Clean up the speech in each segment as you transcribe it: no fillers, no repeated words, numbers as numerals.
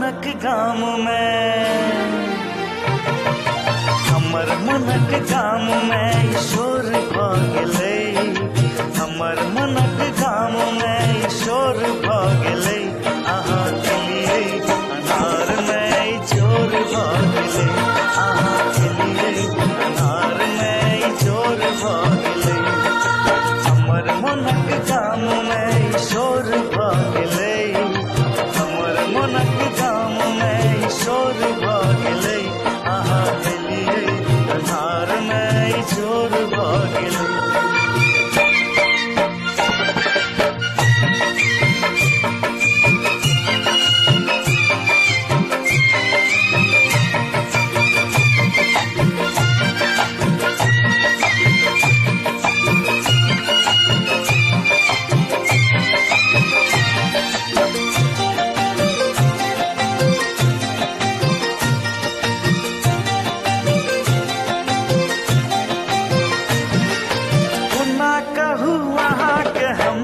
मनक गाम में, हमर मनक गाम में शोर भ गेलै, हमर मनक गाम में शोर भ गेलै, अहाँ एलियै अन्हार में चोर भ गेलै, अहाँ एलियै अन्हार में चोर भ गेलै, हमर मनक गाम में शोर भ गेलै, हमर मनक गाम में शोर भ गेलै, अहाँ एलियै अन्हार में चोर भ गेलै।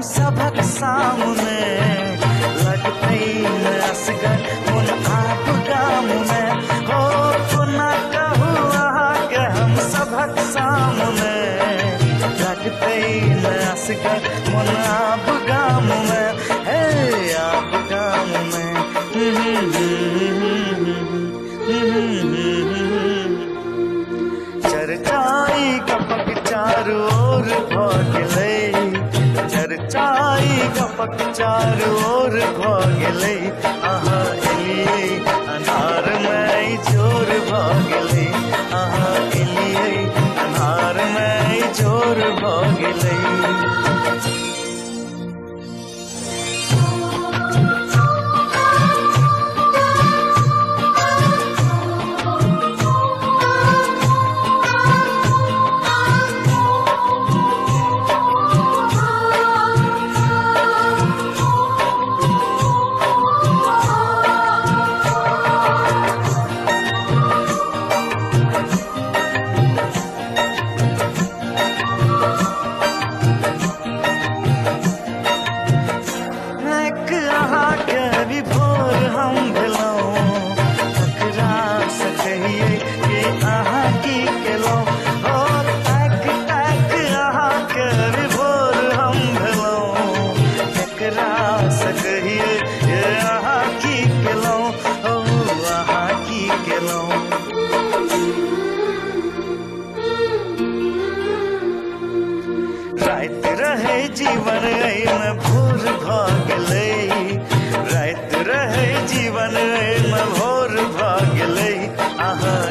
सभक सामने लगतै असगर मोन आब गाम में, हो कोना कहू अहाँके हम सभक सामने लगतै असगर मोन आब गाम में, हे आब गाम में। चर्चाई गपक चारू ओर भ गेलै, चर्चाई गपक चारू ओर भ गेलै, अहाँ एलियै अन्हार में चोर भ गेलै, अहाँ एलियै अन्हार में चोर भ गेलै। राति रहे जीवन एहिमे भोर भ गेलै, राति रहे जीवन एहिमे भोर भ गेलै, अहाँ